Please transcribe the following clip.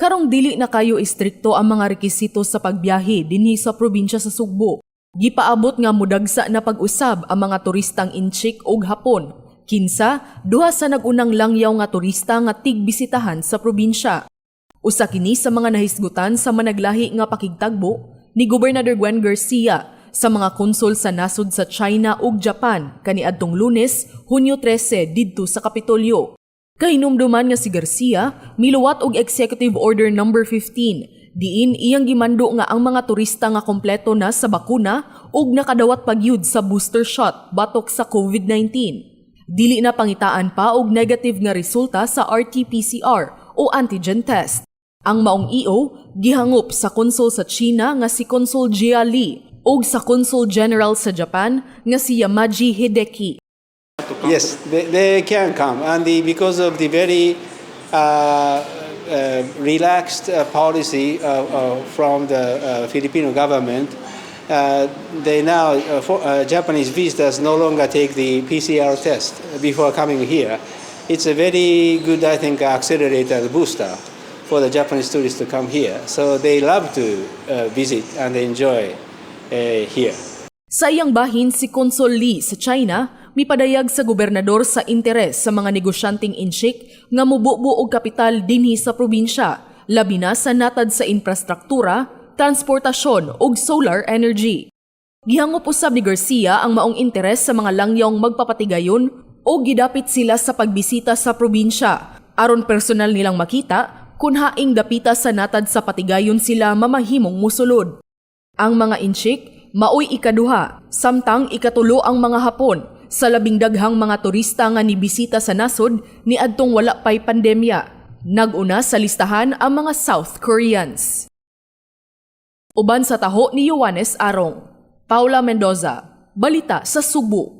Karong dili na kayo istrikto ang mga rekisito sa pagbiyahe dinhi sa probinsya sa Sugbo, gipaabot nga mudagsa na pag-usab ang mga turistang Intsik ug Hapon. Kinsa duha sa nag-unang langyaw nga turista nga tigbisitahan sa probinsya. Usa kini sa mga nahisgutan sa managlahi nga pakigtagbo ni Gobernador Gwen Garcia sa mga konsul sa nasod sa China ug Japan kaniadtong Lunes, Hunyo 13, didto sa Kapitolyo. Kahinumduman nga si Garcia miluwat og Executive Order Number 15 diin iyang gimando nga ang mga turista nga kompleto na sa bakuna ug nakadawat pagyud sa booster shot batok sa COVID-19, dili na pangitaan pa og negative nga resulta sa RT-PCR o antigen test. Ang maong EO gihangop sa konsul sa China nga si Consul Jia Li ug sa Consul General sa Japan nga si Yamaji Hideki. Yes, they can come, and because of the very relaxed policy from the Filipino government, they now for Japanese visitors no longer take the PCR test before coming here. It's a very good, I think, accelerator booster for the Japanese tourists to come here. So they love to visit and enjoy here. Sa iyang bahin, si Consul Lee sa China mipadayag sa gobernador sa interes sa mga negosyanteng Intsik nga mububo og kapital dinhi sa probinsya, labi na sa natad sa infrastruktura, transportasyon ug solar energy. Gihangop usab ni Garcia ang maong interes sa mga langyawng magpapatigayon o gidapit sila sa pagbisita sa probinsya aron personal nilang makita kung haing dapita sa natad sa patigayon sila mamahimong musulod. Ang mga Intsik maoy ikaduha, samtang ikatulo ang mga Hapon sa labing daghang mga turista nga nibisita sa nasod niadtong wala pay pandemya. Nag-una sa listahan ang mga South Koreans. Uban sa taho ni Yohanes Arong. Paula Mendoza, Balita sa Sugbo.